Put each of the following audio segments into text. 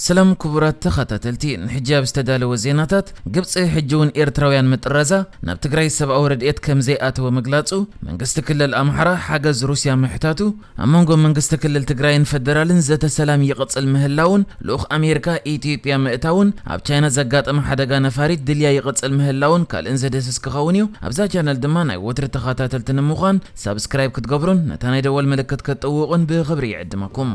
ሰላም ክቡራት ተኸታተልቲ፣ ንሕጂ ኣብ ዝተዳለወ ዜናታት፣ ግብጺ ሕጂ እውን ኤርትራውያን ምጥራዛ ናብ ትግራይ ሰብኣዊ ረድኤት ከም ዘይኣተወ ምግላጹ፣ መንግስቲ ክልል ኣምሓራ ሓገዝ ሩስያ ምሕታቱ፣ ኣብ መንጎ መንግስቲ ክልል ትግራይን ፈደራልን ዘተ ሰላም ይቕጽል ምህላውን፣ ልኡኽ ኣሜሪካ ኢትዮጵያ ምእታውን፣ ኣብ ቻይና ዘጋጠመ ሓደጋ ነፋሪት ድልያ ይቕጽል ምህላውን ካልእን ዘደስስ ክኸውን እዩ። ኣብዛ ቻነል ድማ ናይ ወትሪ ተኸታተልቲ ንምዃን ሳብስክራይብ ክትገብሩን ነታ ናይ ደወል ምልክት ክትጥውቑን ብኽብሪ ይዕድመኩም።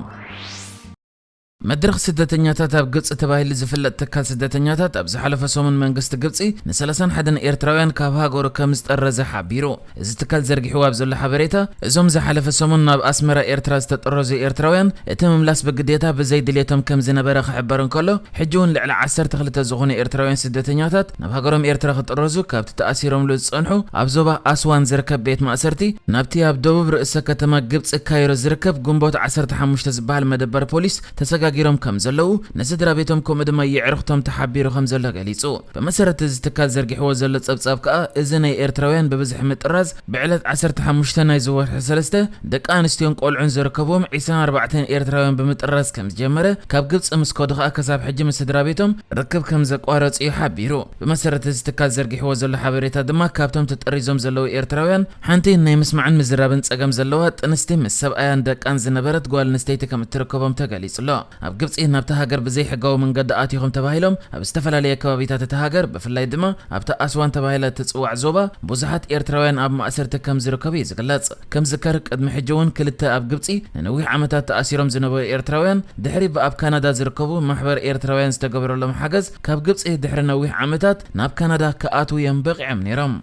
መድረኽ ስደተኛታት ኣብ ግብጺ ተባሂሉ ዝፍለጥ ትካል ስደተኛታት ኣብ ዝሓለፈ ሰሙን መንግስቲ ግብጺ ን ሰላሳን ሓደን ኤርትራውያን ካብ ሃገሩ ከም ዝጠረዘ ሓቢሩ። እዚ ትካል ዘርጊሕዎ ኣብ ዘሎ ሓበሬታ፣ እዞም ዝሓለፈ ሰሙን ናብ ኣስመራ ኤርትራ ዝተጠረዙ ኤርትራውያን እቲ ምምላስ ብግዴታ ብዘይ ድሌቶም ከም ዝነበረ ክሕበር እንከሎ፣ ሕጂ እውን ልዕሊ ዓሰርተ ክልተ ዝኾኑ ኤርትራውያን ስደተኛታት ናብ ሃገሮም ኤርትራ ክጥረዙ ካብቲ ተኣሲሮምሉ ዝጸንሑ ኣብ ዞባ ኣስዋን ዝርከብ ቤት ማእሰርቲ ናብቲ ኣብ ደቡብ ርእሰ ከተማ ግብጺ ካይሮ ዝርከብ ግንቦት ዓሰርተ ሓሙሽተ ዝበሃል መደበር ፖሊስ ተሰጋጊሮም ከም ዘለዉ፣ ንስድራ ቤቶም ከምኡ ድማ የዕርኽቶም ተሓቢሩ ከም ዘሎ ገሊጹ። ብመሰረት እዚ ትካል ዘርጊሕዎ ዘሎ ጸብጻብ ከኣ፣ እዚ ናይ ኤርትራውያን ብብዝሒ ምጥራዝ ብዕለት ዓሰርተ ሓሙሽተ ናይዚ ወርሒ ሰለስተ ደቂ ኣንስትዮን ቆልዑን ዝርከብዎም ዒስራን ኣርባዕተን ኤርትራውያን ብምጥራዝ ከም ዝጀመረ፣ ካብ ግብጺ ምስ ከዱ ከኣ ክሳብ ሕጂ ምስ ስድራ ቤቶም ርክብ ከም ዘቋረጹ እዩ ሓቢሩ። ብመሰረት እዚ ትካል ዘርጊሕዎ ዘሎ ሓበሬታ ድማ፣ ካብቶም ተጠሪዞም ዘለዉ ኤርትራውያን ሓንቲ ናይ ምስማዕን ምዝራብን ጸገም ዘለዋ ጥንስቲ ምስ ሰብኣያን ደቃን ዝነበረት ጓል ኣንስተይቲ ከም እትርከቦም ተገሊጹ ኣሎ። ኣብ ግብጺ ናብታ ሃገር ብዘይሕጋዊ መንገዲ ኣቲኹም ተባሂሎም ኣብ ዝተፈላለየ ከባቢታት እታ ሃገር፣ ብፍላይ ድማ ኣብታ ኣስዋን ተባሂላ እትጽዋዕ ዞባ፣ ብዙሓት ኤርትራውያን ኣብ ማእሰርቲ ከም ዝርከቡ እዩ ዝግለጽ። ከም ዝከር፣ ቅድሚ ሕጂ እውን ክልተ ኣብ ግብጺ ንነዊሕ ዓመታት ተኣሲሮም ዝነበሩ ኤርትራውያን፣ ድሕሪ ብኣብ ካናዳ ዝርከቡ ማሕበር ኤርትራውያን ዝተገበረሎም ሓገዝ፣ ካብ ግብጺ ድሕሪ ነዊሕ ዓመታት ናብ ካናዳ ክኣትዉ እዮም በቒዖም ነይሮም።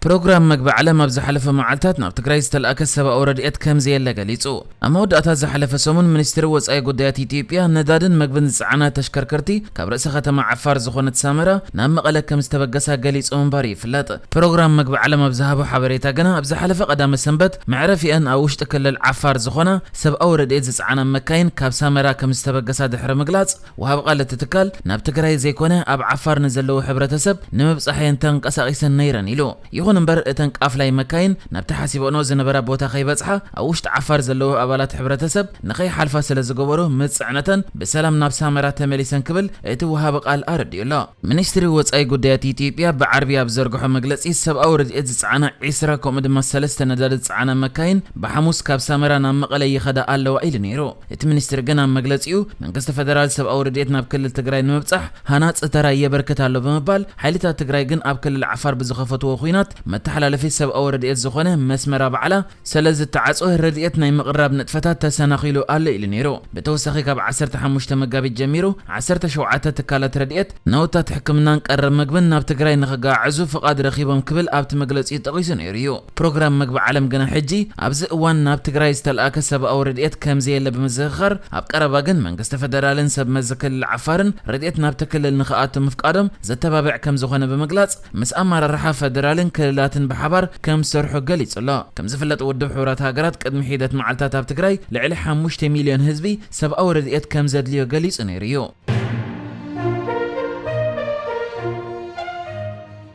ፕሮግራም መግቢ ዓለም ኣብ ዝሓለፈ መዓልታት ናብ ትግራይ ዝተላእከ ሰብኣዊ ረድኤት ከም ዘየለ ገሊጹ። ኣብ መወዳእታ ዝሓለፈ ሰሙን፣ ሚኒስትሪ ወጻኢ ጉዳያት ኢትዮጵያ ነዳድን መግብን ዝጸዓና ተሽከርከርቲ ካብ ርእሰ ከተማ ዓፋር ዝኾነት ሳመራ ናብ መቐለ ከም ዝተበገሳ ገሊጹ ምንባሩ ይፍለጥ። ፕሮግራም መግቢ ዓለም ኣብ ዝሃቦ ሓበሬታ ግና፣ ኣብ ዝሓለፈ ቀዳመ ሰንበት መዕረፊአን ኣብ ውሽጢ ክልል ዓፋር ዝኾና ሰብኣዊ ረድኤት ዝጸዓና መካይን ካብ ሳመራ ከም ዝተበገሳ ድሕሪ ምግላጽ፣ ወሃቢ ቃል እቲ ትካል፣ ናብ ትግራይ ዘይኮነ ኣብ ዓፋር ንዘለዉ ሕብረተሰብ ንምብጻሕ እየን ተንቀሳቒሰን ነይረን ኢሉ። ይኹን እምበር፣ እተን ቃፍላይ መካይን ናብቲ ሓሲበንኦ ዝነበራ ቦታ ከይበጽሓ፣ ኣብ ውሽጢ ዓፋር ዘለዉ ኣባላት ሕብረተሰብ ንኸይሓልፋ ስለ ዝገበሩ፣ ምስ ጽዕነተን ብሰላም ናብ ሳመራ ተመሊሰን ክብል እቲ ወሃቢ ቃል ኣረዲኡ ኣሎ። ሚኒስትሪ ወጻኢ ጉዳያት ኢትዮጵያ ብዓርቢ ኣብ ዘርግሖ መግለጺ፣ ሰብኣዊ ረድኤት ዝጸዓና ዒስራ ከምኡ ድማ ሰለስተ ነዳዲ ዝጸዓና መካይን ብሓሙስ ካብ ሳመራ ናብ መቐለ ይኸዳ ኣለዋ ኢሉ ነይሩ። እቲ ሚኒስትሪ ግን ኣብ መግለጺኡ፣ መንግስቲ ፈደራል ሰብኣዊ ረድኤት ናብ ክልል ትግራይ ንምብጻሕ ሃናጺ ተራ የበርክት ኣሎ ብምባል፣ ሓይልታት ትግራይ ግን ኣብ ክልል ዓፋር ብዝኸፈትዎ ኲናት መተሓላለፊ ሰብኣዊ ረድኤት ዝኾነ መስመራ ባዕላ ስለ ዝተዓጽወ፣ ረድኤት ናይ ምቕራብ ንጥፈታት ተሰናኺሉ ኣሎ ኢሉ ነይሩ። ብተወሳኺ፣ ካብ ዓሰርተ ሓሙሽተ መጋቢት ጀሚሩ ዓሰርተ ሸውዓተ ትካላት ረድኤት፣ ናውታት ሕክምናን ቀረብ መግብን ናብ ትግራይ ንኽገዓዕዙ ፍቓድ ረኺቦም ክብል ኣብቲ መግለጺኡ ጠቒሱ ነይሩ እዩ። ፕሮግራም መግቢ ዓለም ግና ሕጂ ኣብዚ እዋን ናብ ትግራይ ዝተልኣከ ሰብኣዊ ረድኤት ከም ዘየለ ብምዝኽኻር፣ ኣብ ቀረባ ግን መንግስቲ ፈደራልን ሰብ መዚ ክልል ዓፋርን ረድኤት ናብቲ ክልል ንኽኣቱ ምፍቃዶም ዘተባብዕ ከም ዝኾነ ብምግላጽ፣ ምስ ኣመራርሓ ፈደራልን ክልላትን ብሓባር ከም ዝሰርሑ ገሊጹ ኣሎ። ከም ዝፍለጥ፣ ውድብ ሕቡራት ሃገራት ቅድሚ ሒደት መዓልታት ኣብ ትግራይ ልዕሊ ሓሙሽተ ሚልዮን ህዝቢ ሰብኣዊ ረድኤት ከም ዘድልዮ ገሊጹ ነይሩ እዩ።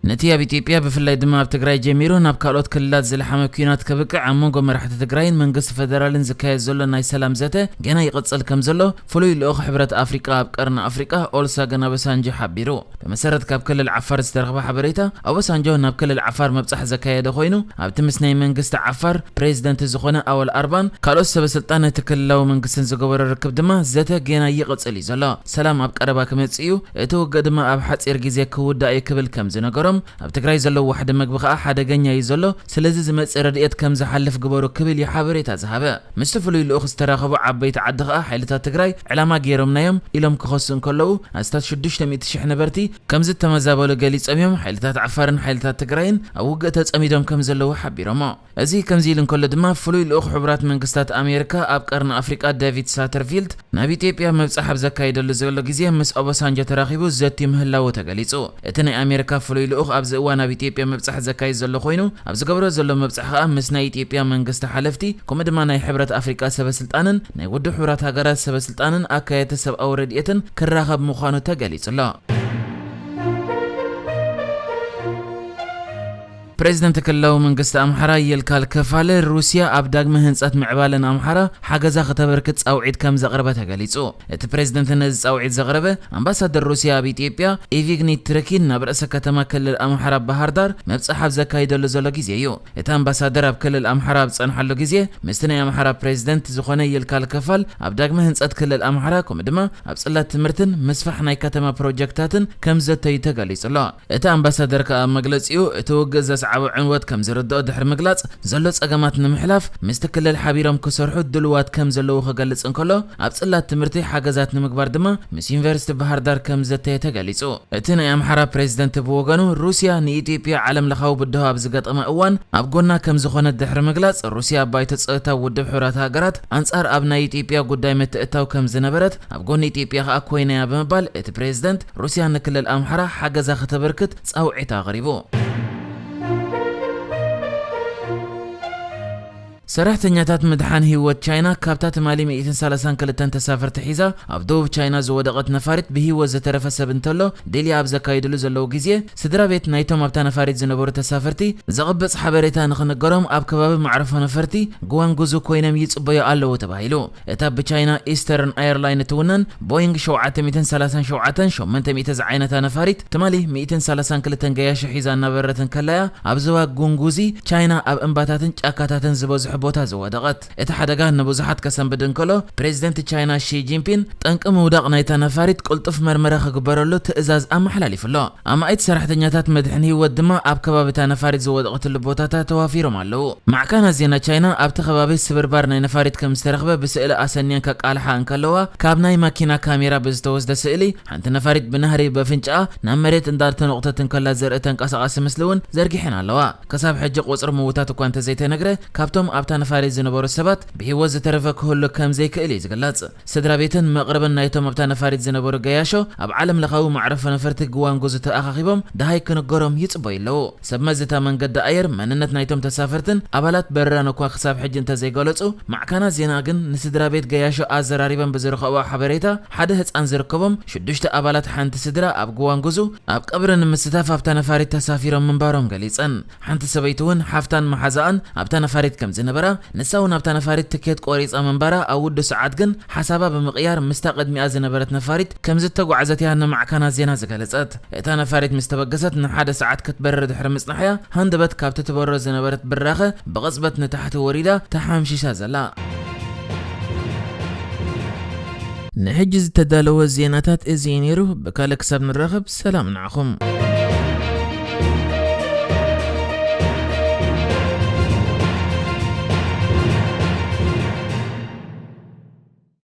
ነቲ ኣብ ኢትዮጵያ፣ ብፍላይ ድማ ኣብ ትግራይ ጀሚሩ ናብ ካልኦት ክልላት ዝለሓመ ኲናት ከብቅዕ፣ ኣብ መንጎ መራሕቲ ትግራይን መንግስቲ ፈደራልን ዝካየድ ዘሎ ናይ ሰላም ዘተ ገና ይቕጽል ከም ዘሎ፣ ፍሉይ ልኡኽ ሕብረት ኣፍሪቃ ኣብ ቀርኒ ኣፍሪቃ ኦልሳገን ኦባሳንጆ ሓቢሩ። ብመሰረት ካብ ክልል ዓፋር ዝተረኽበ ሓበሬታ፣ ኦባሳንጆ ናብ ክልል ዓፋር ምብጻሕ ዘካየደ ኮይኑ፣ ኣብቲ ምስ ናይ መንግስቲ ዓፋር ፕሬዚደንት ዝኾነ ኣወል ኣርባን ካልኦት ሰበ ስልጣን እቲ ክልላዊ መንግስትን ዝገበሮ ርክብ ድማ፣ ዘተ ገና ይቕጽል እዩ ዘሎ። ሰላም ኣብ ቀረባ ክመጽእ እዩ፣ እቲ ውግእ ድማ ኣብ ሓጺር ግዜ ክውዳእ እዩ ክብል ከም ዝነገሮም፣ ኣብ ትግራይ ዘሎ ዋሕዲ መግቢ ከኣ ሓደገኛ እዩ ዘሎ፣ ስለዚ ዝመጽእ ረድኤት ከም ዝሓልፍ ግበሩ ክብል እዩ ሓበሬታ ዝሃበ። ምስቲ ፍሉይ ልኡኽ ዝተራኸቡ ዓበይቲ ዓዲ ከኣ፣ ሓይልታት ትግራይ ዕላማ ገይሮምናዮም ኢሎም ክኸሱ እንከለዉ፣ ኣስታት ሽዱሽተ ሚእቲ ሽሕ ነበርቲ ከም ዝተመዛበሉ ገሊጾም እዮም። ሓይልታት ዓፋርን ሓይልታት ትግራይን ኣብ ውግእ ተጸሚዶም ከም ዘለዉ ሓቢሮሞ። እዚ ከምዚ ኢሉ እንከሎ ድማ፣ ፍሉይ ልኡኽ ሕቡራት መንግስታት ኣሜሪካ ኣብ ቀርኒ ኣፍሪቃ ዴቪድ ሳተርፊልድ ናብ ኢትዮጵያ ምብጻሕ ኣብ ዘካይደሉ ዘሎ ግዜ፣ ምስ ኦባሳንጆ ተራኺቡ ዘትዩ ምህላዉ ተገሊጹ። እቲ ናይ ኣሜሪካ ፍሉይ ልኡኽ ኣብዚ እዋን ኣብ ኢትዮጵያ ምብጻሕ ዘካይድ ዘሎ ኮይኑ፣ ኣብ ዝገብሮ ዘሎ ምብጻሕ ከኣ ምስ ናይ ኢትዮጵያ መንግስቲ ሓለፍቲ፣ ከምኡ ድማ ናይ ሕብረት ኣፍሪቃ ሰበ ስልጣንን ናይ ውድብ ሕቡራት ሃገራት ሰበ ስልጣንን ኣካየድቲ ሰብኣዊ ረድኤትን ክራኸብ ምዃኑ ተገሊጹ ኣሎ። ፕሬዝደንት ክልላዊ መንግስቲ ኣምሓራ ይልቃል ከፋለ፣ ሩስያ ኣብ ዳግመ ህንፀት ምዕባለን ኣምሓራ ሓገዛ ክተበርክት ጻውዒት ከም ዘቕረበ ተገሊጹ። እቲ ፕሬዝደንት ነዚ ጻውዒት ዘቕረበ፣ ኣምባሳደር ሩስያ ኣብ ኢትዮጵያ ኢቪግኒ ትርኪን ናብ ርእሰ ከተማ ክልል ኣምሓራ ባህር ዳር መብጻሕ ኣብ ዘካይደሉ ዘሎ ግዜ እዩ። እቲ ኣምባሳደር ኣብ ክልል ኣምሓራ ኣብ ዝጸንሓሉ ግዜ፣ ምስቲ ናይ ኣምሓራ ፕሬዝደንት ዝኾነ ይልቃል ከፋል ኣብ ዳግመ ህንጸት ክልል ኣምሓራ፣ ከምኡ ድማ ኣብ ጽላት ትምህርትን ምስፋሕ ናይ ከተማ ፕሮጀክታትን ከም ዘተዩ ተገሊጹ ኣሎ። እቲ ኣምባሳደር ከኣ ኣብ መግለጺኡ፣ እቲ ውግእ ዘስዓቦ ዕንወት ከም ዝርድኦ ድሕሪ ምግላጽ፣ ዘሎ ጸገማት ንምሕላፍ ምስቲ ክልል ሓቢሮም ክሰርሑ ድልዋት ከም ዘለዉ ክገልጽ እንከሎ፣ ኣብ ጽላት ትምህርቲ ሓገዛት ንምግባር ድማ ምስ ዩኒቨርሲቲ ባህር ዳር ከም ዘተየ ተገሊጹ። እቲ ናይ ኣምሓራ ፕሬዝደንት ብወገኑ፣ ሩስያ ንኢትዮጵያ ዓለም ለኻዊ ብድሆ ኣብ ዝገጠማ እዋን ኣብ ጎና ከም ዝኾነት ድሕሪ ምግላጽ፣ ሩስያ ኣብ ባይቶ ጸጥታ ውድብ ሕቡራት ሃገራት ኣንጻር ኣብ ናይ ኢትዮጵያ ጉዳይ ምትእትታው ከም ዝነበረት፣ ኣብ ጎኒ ኢትዮጵያ ከኣ ኮይና እያ ብምባል፣ እቲ ፕሬዝደንት ሩስያ ንክልል ኣምሓራ ሓገዛ ከተበርክት ጻውዒት ኣቕሪቡ። ሰራሕተኛታት ምድሓን ህይወት ቻይና፣ ካብታ ትማሊ ሚእትን ሰላሳን ክልተን ተሳፈርቲ ሒዛ ኣብ ደቡብ ቻይና ዝወደቐት ነፋሪት ብህይወት ዝተረፈ ሰብ እንተሎ ድልያ ኣብ ዘካይድሉ ዘለዉ ግዜ፣ ስድራ ቤት ናይቶም ኣብታ ነፋሪት ዝነበሩ ተሳፈርቲ ዘቕብጽ ሓበሬታ ንኽንገሮም ኣብ ከባቢ መዕረፎ ነፈርቲ ጉዋንጉዙ ኮይኖም ይጽበዩ ኣለዉ ተባሂሉ። እታ ብቻይና ኢስተርን ኤርላይን እትውነን ቦይንግ ሸውዓተ ሚእትን ሰላሳን ሸውዓተን ሸሞንተ ሚእቲ ዝዓይነታ ነፋሪት፣ ትማሊ ሚእትን ሰላሳን ክልተን ገያሾ ሒዛ እናበረረት እንከላያ፣ ኣብ ዞባ ጉንጉዚ ቻይና ኣብ እምባታትን ጫካታትን ዝበዝሑ ቦታ ዝወደቐት። እቲ ሓደጋ ንብዙሓት ከሰንብድ እንከሎ፣ ፕሬዝደንት ቻይና ሺ ጂንፒን፣ ጠንቂ ምውዳቕ ናይታ ነፋሪት ቅልጡፍ መርመራ ክግበረሉ ትእዛዝ ኣመሓላሊፉ ኣሎ። ኣማኢት ሰራሕተኛታት መድሕን ህይወት ድማ ኣብ ከባቢ እታ ነፋሪት ዝወደቐትሉ ቦታታት ተዋፊሮም ኣለዉ። ማዕከናት ዜና ቻይና፣ ኣብቲ ከባቢ ስብርባር ናይ ነፋሪት ከም ዝተረኽበ ብስእሊ ኣሰንየን ከቃልሓ እንከለዋ፣ ካብ ናይ ማኪና ካሜራ ብዝተወስደ ስእሊ፣ ሓንቲ ነፋሪት ብናህሪ በፍንጫኣ ናብ መሬት እንዳተነቑተት እንከላ ዘርኢ ተንቀሳቓሲ ምስሊ እውን ዘርጊሐን ኣለዋ። ክሳብ ሕጂ ቁጽሪ ምውታት እኳ እንተዘይተነግረ፣ ካብቶም ኣብታ ነፋሪት ዝነበሩ ሰባት ብህይወት ዝተረፈ ክህሉ ከም ዘይክእል እዩ ዝግለጽ። ስድራ ቤትን መቕርብን ናይቶም ኣብታ ነፋሪት ዝነበሩ ገያሾ፣ ኣብ ዓለም ለኻዊ መዕረፎ ነፈርቲ ጉዋንጉዙ ተኣኻኺቦም ደሃይ ክንገሮም ይጽበዩ ኣለዉ። ሰብ መዚ እታ መንገዲ ኣየር፣ መንነት ናይቶም ተሳፈርትን ኣባላት በረራን እኳ ክሳብ ሕጂ እንተዘይገለጹ፣ ማዕከናት ዜና ግን ንስድራ ቤት ገያሾ ኣዘራሪበን ብዝረኸብኦ ሓበሬታ፣ ሓደ ህጻን ዝርከቦም ሽዱሽተ ኣባላት ሓንቲ ስድራ ኣብ ጉዋንጉዙ ኣብ ቀብሪ ንምስታፍ ኣብታ ነፋሪት ተሳፊሮም ምንባሮም ገሊጸን። ሓንቲ ሰበይቲ እውን ሓፍታን መሓዛኣን ኣብታ ነፋሪት ከም ዝነበራ፣ ንሳ እውን ኣብታ ነፋሪት ትኬት ቆሪጻ ምንባራ፣ ኣብ ውዱ ሰዓት ግን ሓሳባ ብምቕያር ምስታ ቅድሚኣ ዝነበረት ነፋሪት ከም ዝተጓዕዘት እያ ንማዕከናት ዜና ዝገለጸት። እታ ነፋሪት ምስ ተበገሰት ንሓደ ሰዓት ክትበርር ድሕሪ ምጽናሕያ፣ ሃንደበት ካብቲ ትበሮ ዝነበረት ብራኸ ብቕጽበት ንታሕቲ ወሪዳ ተሓምሺሻ ዘላ። ንሕጂ ዝተዳለወ ዜናታት እዚ እዩ ነይሩ። ብካልእ ክሳብ ንራኸብ፣ ሰላም ንዓኹም።